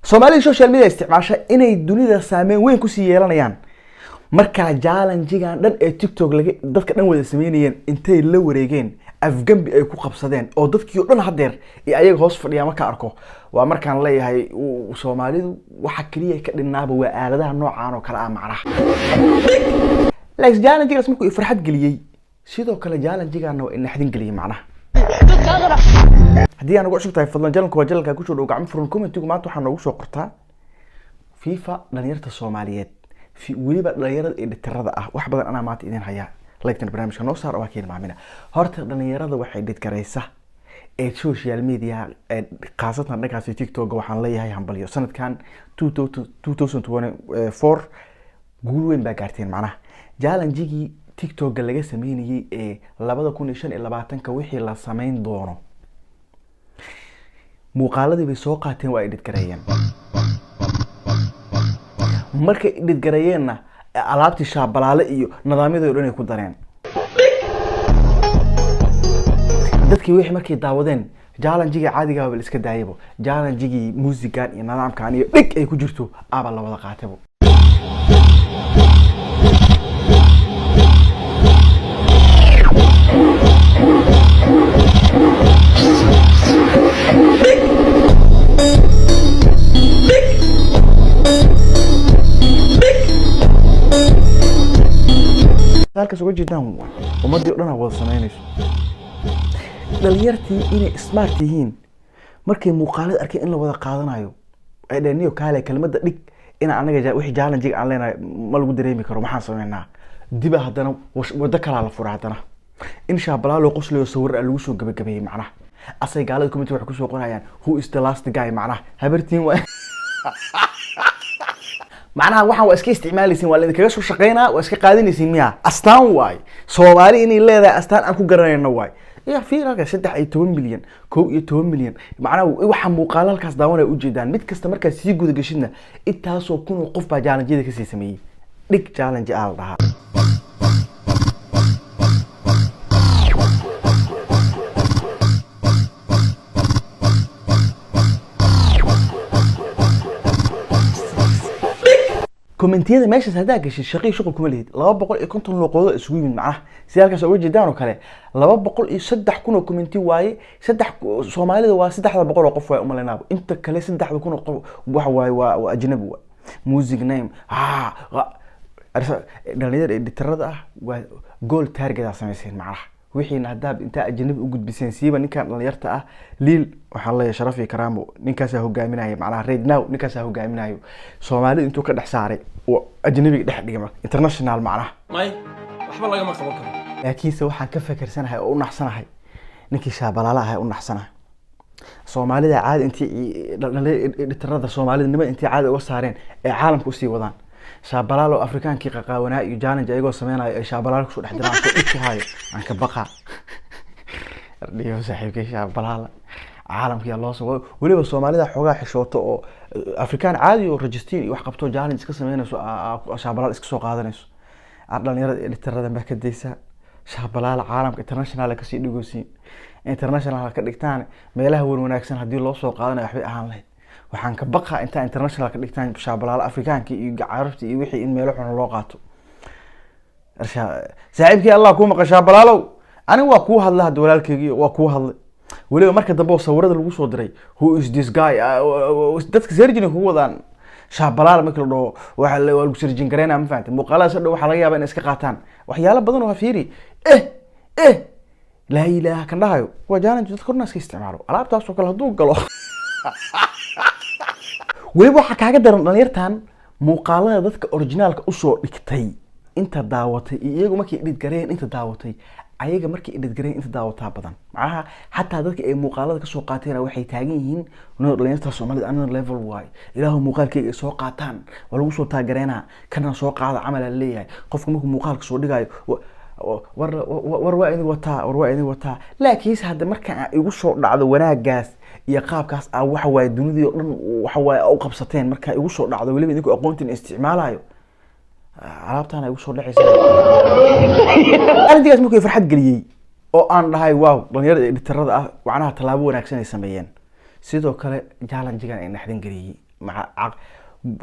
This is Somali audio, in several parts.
Soomaalida social media isticmaasha inay dunida saameyn weyn kusii yeelanayaan. Markaa challenge-gan dhan ee TikTok laga dadka dhan wada sameynayeen intay la wareegeen, afgambi ay ku qabsadeen oo dadkii oo dhan hadeer iyo ayaga hoos fadhiya. Marka arko waa markaan leeyahay Soomaalidu waxa kaliya ka dhinaaba waa aaladaha noocaan oo kale ah. Macnaha, laakiin challenge-gaas markuu i farxad geliyey, sidoo kale challenge-gaana waa inaxdin geliyey. Macnaha, haddii aan ugu cusub tahay, fadlan channel-ka waa channel-ka kusoo dhow gacmo furan. Comment-igu maanta waxaa noogu soo qortaa FIFA dhalinyarta Soomaaliyeed, weliba dhalinyarada editor-ada ah. Wax badan anaa maanta idin hayaa. Like-tan barnaamijka noo saar, waa ka hilmaamina. Horta dhalinyarada waxay dhidgaraysa ee social media, ee khaasatan dhankaasi TikTok, waxaan leeyahay hambalyo. Sanadkan 2024 guul weyn baa gaarteen. Macnaha, challenge-gii TikTok laga sameynayay ee 2025-ka wixii la sameyn doono, muuqaaladii bay soo qaateen, waa edit gareeyeen. Markay edit gareeyeenna, alaabtii shaabalaale iyo nidaamyadii o dhan ay ku dareen. Dadkii wixii markay daawadeen, challenge-gii caadigaaba la iska daayabo, challenge-gii muusigan iyo nidaamkan iyo dhig ay ku jirto aba la wada qaatabo. Halkaas uga jeedaan ummadii o dhan aa wada sameynayso. Dhalinyartii inay smart yihiin, markay muuqaalada arkeen in la wada qaadanayo, ay dhaheen, "Niyo kaale, kelmadda dhig in anaga wixii challenge aan leenahay ma lagu dareemi karo. Maxaan sameynaa?" Diba haddana waddo kalaa la fura, haddana in shaabalaalo qoslayo sawir ah lagu soo gabagabeeyey. Macnaha, asay gaalada comment waxay kusoo qorayaan, "Who is the last guy?" Macnaha, habartiin waa macnaha waxaan waa iska isticmaalaysin, waa laidinkaga soo shaqeynaa, waa iska qaadanaysin miya? Astaan waay Soomaali inay leedahay, astaan aan ku garanayno waay. Ya fiir halka, 13 milyan, 11 milyan. Macnaha, waxa muuqaalo halkaas daawanaya ujeedaan mid kasta markaad sii guda geshidna, intaasoo kun oo qof baa challenge-yada kasii sameeyey. Dhig challenge aa la dhahaa. Comment-iyada meeshaas haddaa gashid, shaqii shuqul kuma lihid. 250 luuqadood isugu yimid. Macnaha, sida halkaas uga jeedaan oo kale, 203 kun oo comment-i waaye. Saddex Soomaalida waa 300 oo qof waay umaleynaaba. Inta kale 3,000 oo qof waxa waaye waa ajnabi. Waay music name dhalinyarada editor-ada ah waa goal target aa samayseen. Macnaha, wixiina haddaa intaa ajnabi u gudbiseen, siiba ninkan dhalinyarta ah Liil, waxaan leeyahay sharaf iyo karaamo. Ninkaasaa hogaaminaya. Macnaha, right now ninkaasaa hogaaminayo Soomaalida intuu ka dhex saaray oo ajnabiga dhex dhigay, marka international macnaha. May, waxba lagama qaban karo. Laakiinse waxaan ka fekersanahay oo u naxsanahay ninkii shaabalaala ahay, u naxsanahay. Soomaalida caadi intii editor-ada Soomaalida nima intii caadi uga saareen ee caalamka usii wadaan, shaabalaal oo Afrikaankii qaqaawanaa iyo challenge ayagoo sameynayo ay shaabalaal kusoo dhex diraan, soo dhig ku hayo, aan ka baqa dhiyo. Saaxiibkay shaabalaala caalamka yaa loo soo, weliba Soomaalida xoogaa xishooto oo Afrikaan caadi oo rajistiin iyo wax qabto challenge iska sameynayso, shaabalaal iska soo qaadanayso. Aad dhalinyarada editor-ada baa ka daysaa shaabalaala caalamka international kasii dhigosiin. International ka dhigtaan meelaha wan wanaagsan haddii loo soo qaadanayo, waxbay ahaan lahayd. Waxaan ka baqa intaa international ka dhigtaan shaabalaala Afrikaanka iyo Carabta iyo wixii in meelo xun loo qaato. Saaxiibkii, Allah kuu maqan shaabalaalow. Aniga waa kuu hadlay hadda, walaalkeygii waa kuu hadlay. Weliba marka dambe oo sawirada lagu soo diray, "Who is this guy?" Dadka searching kugu wadaan shaabalaal markii la dhaho, waxa waa lagu searching gareynaa. Ma fahamtay? Muuqaaladaas hadhow waxaa laga yaabaa inay iska qaataan waxyaalo badan oo ha fiiri eh laa ilaaha kan dhahayo. Waa challenge dadka korna iska isticmaalo alaabtaas oo kale hadduu galo. Weliba waxaa kaaga daran dhalinyartan muuqaalada dadka original-ka usoo dhigtay inta daawatay iyo iyagu markay edit gareeyeen inta daawatay, ayaga markay edit gareeyeen inta daawataa badan. Macnaha, xataa dadka ay muuqaalada kasoo qaateen waxay taagan yihiin, "No, dhalinyarta Soomaalida another level waay. Ilaahu muuqaalkayga ay soo qaataan waa lagu soo taagereynaa, kana soo qaada camal aa leeyahay." Qofka markuu muuqaalka soo dhigayo, war war waa idin wataa, war waa idin wataa. Laakiinse hadda marka igu soo dhacdo wanaagaas iyo qaabkaas aa waxa waaye dunidii oo dhan waxa waaye u qabsateen, marka igu soo dhacdo, weliba idinku aqoontiin isticmaalayo alaabtaan igu soo dhacaysa. Arrintigaas markuu farxad geliyey oo aan dhahay, "Wow, dhalinyarada editor-ada ah macnaha tallaabo wanaagsan ay sameeyeen," sidoo kale challenge-gan ay naxdin geliyey.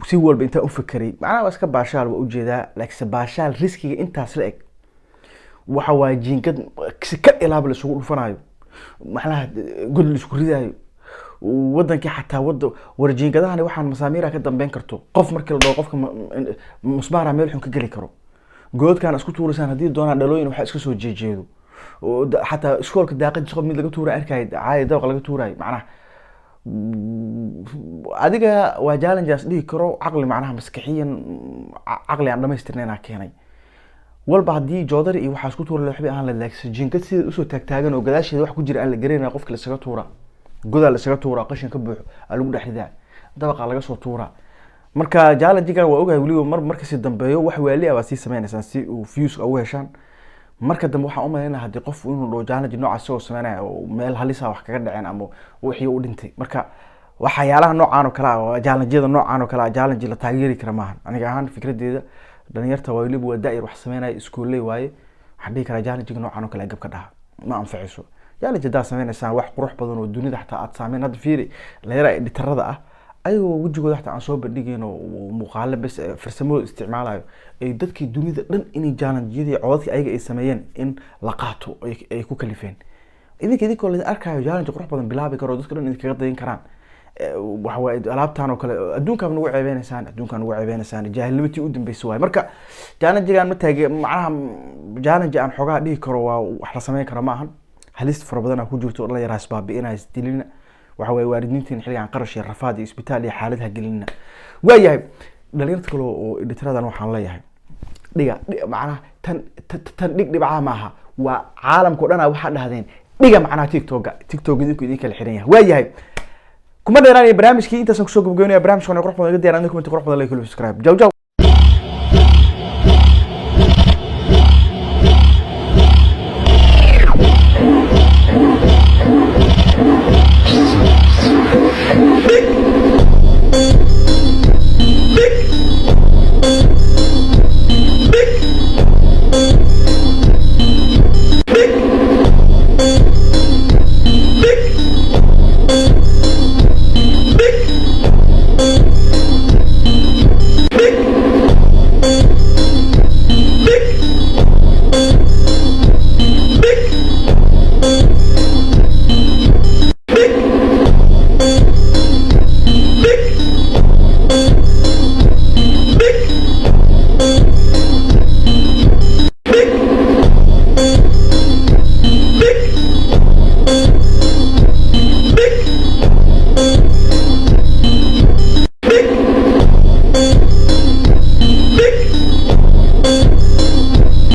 Si walba intaan u fekeray, macnaha waa iska baashaal, waa ujeedaa, laakiinse baashaal riskiga intaas la eg waxa waaye jiingad si ka ilaaba la isugu dhufanayo, macnaha god la isku ridaayo wadankii xataa wada war jiingadahani waxaan masaamiira ka dambeyn karto. Qof markii la dhaho qofka musbaara meel xun ka geli karo, goodkaan isku tuuraysaan haddii doonaan dhalooyin waxaa iska soo jeejeedo oo xataa iskoolka daaqadiisa qof mid laga tuura arkay, caadi dabaqa laga tuurayo. Macnaha adiga waa challenges dhihi karo caqli, macnaha maskaxiyan caqli aan dhamaystirnayn keenay walba. Haddii joodari iyo waxaa isku tuura waxba aan la, laakiin jiingad sideed usoo taagtaagan oo gadaasheeda wax ku jira aan la garanayna, qofka la isaga tuura, godaa la isaga tuuraa, qashin ka buuxo aa lagu dhex ridaa, dabaqa laga soo tuuraa. Marka challengegan waa ogahay, weliba mar markasii dambeeyo wax waali ah baa sii sameynaysaan si uu views ugu heshaan. Marka dambe waxaan umaleynaya haddii qof inuu dhaho challenge noocaas isagoo sameynaya oo meel halisa wax kaga dhaceen ama wixii u dhintay. Marka waxyaalaha noocaan oo kale ah, waa challengeyada noocaan oo kale ah, challenge la taageeri kara maahan. Aniga ahaan fikradeeda, dhalinyarta waa weliba waa daa'ir wax sameynaya, iskooley waaye, waxaan dhihi karaa challengega noocaan oo kale ah gab ka dhaha, ma anfacayso. Challenge haddaad sameynaysaan wax qurux badan oo dunida xataa aad saameyn, hadda fiiri dhalinyara editarada ah ayagoo wejigooda xataa aan soo bandhigayn oo muuqaalo bes farsamooda isticmaalayo, ay dadkii dunida dhan inay challengeyadii codadkii ayaga ay sameeyeen in la qaato ay ku kalifeen. Idinkoo laidin arkaayo challenge qurux badan bilaabi karo, dadka dhan idinkaga dayan karaan. Waxa waaye alaabtan oo kale adduunkaa nagu ceebeynaysaan, adduunkaa nagu ceebeynaysaan, jaahilnimatii u dambeysay waaye. Marka challengegan ma taage, macnaha challenge aan xoogaa dhihi karo waa wax la sameyn karo ma ahan. Halis fara badan aa ku jirto oo dhalinyaraha isbaabi'inaya, isdilina. Waxa waaye waalidiintiin xilligan qarash iyo rafaad iyo isbitaal iyo xaalad ha gelinina. Waayahay, dhalinyarta kale oo editaradan waxaan leeyahay dhiga macnaha tan dhig dhibcaha maaha, waa caalamka o dhan a waxaa dhahdeen dhiga, macnaha TikToka idinku idin kala xiran yahay. Waayahay, kuma dheeraanaya barnaamijkii, intaasaan kusoo gabagabeynaya barnaamijkan. Qurux badan iga diyaar, comment qurux badan, like, subscribe. Jaw jaw.